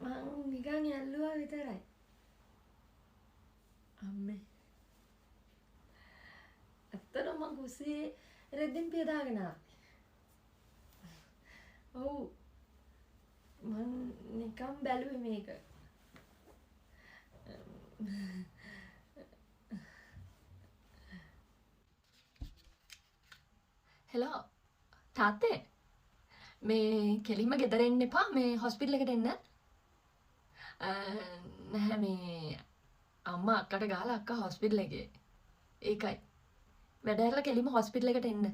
මං නිකන් ඇල්ලුවා විතරයි. අම්මේ. ඇත්තටම මං කුස්සියේ රෙද්දෙන් පිය දාගෙන ආවේ. ඔව්. මං නිකන් බැලුවේ මේක. හෙලෝ තාත්තේ, මේ කෙලින්ම ගෙදර එන්න එපා, මේ හොස්පිටල් එකට එන්න. නැහැ, මේ අම්මා අක්කට ගහලා අක්කා හොස්පිටල් එකේ. ඒකයි. වැඩ ඇරලා කෙලින්ම හොස්පිටල් එකට එන්න.